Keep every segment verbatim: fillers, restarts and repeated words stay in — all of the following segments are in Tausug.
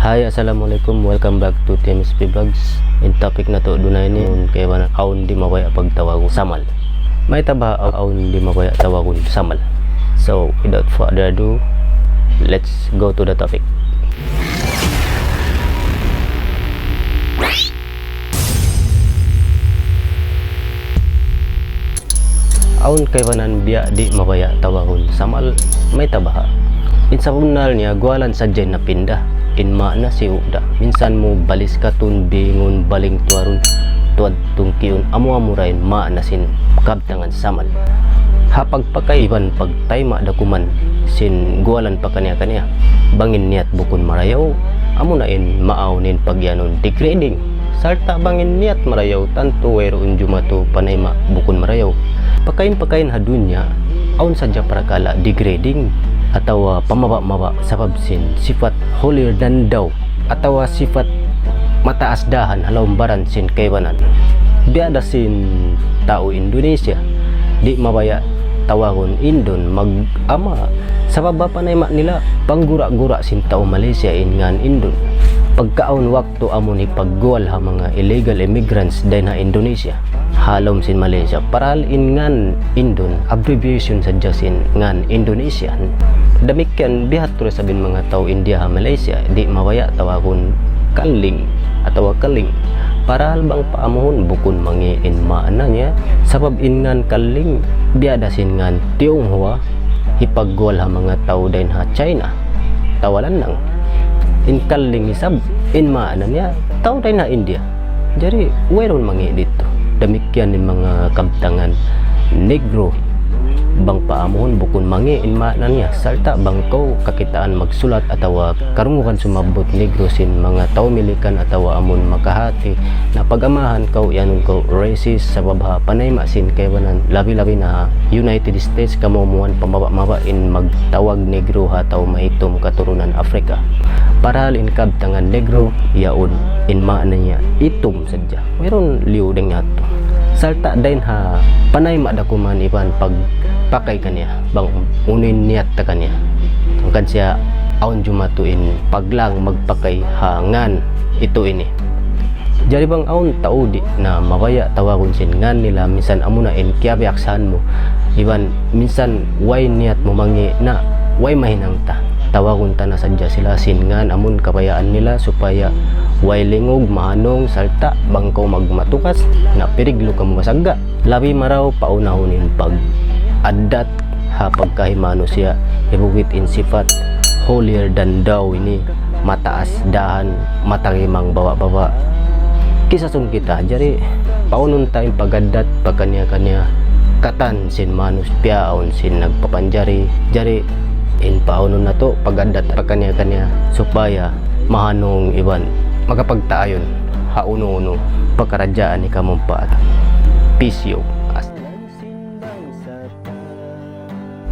Hi, assalamualaikum. Welcome back to T M S P Vlogs. In topic natu' dunay ini, awn kaibanan awn di' mabaya' pagtawagun samal. Mayta' baha' awn di' mabaya' tawagun samal? So, without further ado, let's go to the topic. Awn kaibanan biya' di' mabaya' tawagun samal, mayta' baha'? In sabunnal niya guwalan sadja in napinda. In maana siyu' da. Minsan mu balis katun, bingun, baling tuwarun, tuwad tungkiun, amu-amu ra in maana sin kabtangan samal. Ha pagpakay iban pagtayma' da kuman sin guwalan pakaniya-kaniya. Bang in niyat bukun marayaw, amuna in maawn in pagiyanun degrading. Sarta' bang in niyat marayaw, tantu wayruun jumatu panayma' bukun marayaw. Pakain-pakain ha dunya, awn sadja parakala' degrading atawa pamaba'-maba' sabab sin sifat holier than thou atawa sifat mataas dahan ha lawm baran sin kaibanan. Biya' da sin tau Indonesia, di' mabaya' tawagun Indon mag-ama. Sabab ha panayma' nila, panggura-gura sin tau Malaysia in ngan Indon. Pagka awn waktu amun hipagguwal ha manga illegal immigrants dayn ha Indonesia, ha lawm sin Malaysia. Parahal in ngan Indon, abbreviation sadja sin ngan Indonesian. Damikkiyan, biya' ha tuud isab in manga tau India ha Malaysia, di' mabaya' tawagun Kalling atawa Kaling. Parahal bang paamuhun bukun mangi' in maana niya. Sabab in ngan Kalling, biya' da sin ngan Tionghoa, hipagguwal ha manga tau dayn ha China, tau Lannang. In Kalling isab, in maana niya, tau dayn ha India. Jari, wayruun mangi' didtu. Damikkiyan in manga kabtangan Negro. Bang paamuhun bukun mangi' in maana niya. Sarta' bang kaw kakitaan magsulat atawa karungugan sumabbut Negro sin manga tau Milikan atawa amun makahati, na pag-amahan kaw, iyanun kaw racist sabab ha panayma' sin kaibanan, labi-labi na ha United States, kamu muwan pamaba'-maba' in magtawag Negro ha tau maitum katurunan Afrika. Parahal in kabtangan Negro, yaun in maana niya itum sadja. Wayruun liyu dayn ha yadtu. Sarta' dayn ha panayma' da kuman iban pagpakay kaniya, bang unu in niyat ta kaniya. Hangkan siya awn jumatu in paglang magpakay ha ngan itu ini. Jari bang awn tau di' na mabaya' tawagun sin ngan nila, minsan amuna in kiyabiyaksahan mu. Iban minsan way niyat mu mangi' na, way mahinang ta. Tawagun ta na sadja sila sin ngan amun kabayaan nila supaya way lingug, mahanung, sarta' bang kaw magmatukas, na piriglu kamu masagga'. Labi marayaw paunahun in pag-addat ha pagkahi manusiya', hibugit in sifat holier than thou ini, mataas dahan, matarimang baba'-baba'. Kisasun kita, jari paunun ta in pag-addat pakaniya-kaniya, katan sin manus-, piyaawn sin nagpapanjari, jari in paunun natu' pag-addat pakaniya-kaniya supaya mahanung iban makapagtaayun ha unu-unu pakaradjaan hikamumpaatan. Peace, yo. As-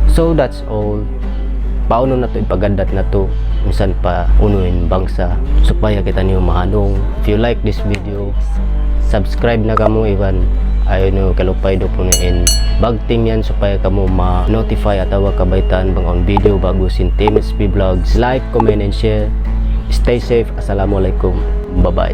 So that's all. Paunun natu' in pag-addat natu', minsan pa unu in bangsa, supaya kitaniyu mahanung. If you like this video, subscribe na kamu, iban ayaw niyu kalupahi dupunan in bagting yan supaya kamu ma-notify atawa kabaytaan bang awn video ba'gu sin T M S P Vlogs. Like, comment, and share. Stay safe. Assalamualaikum. Bye-bye.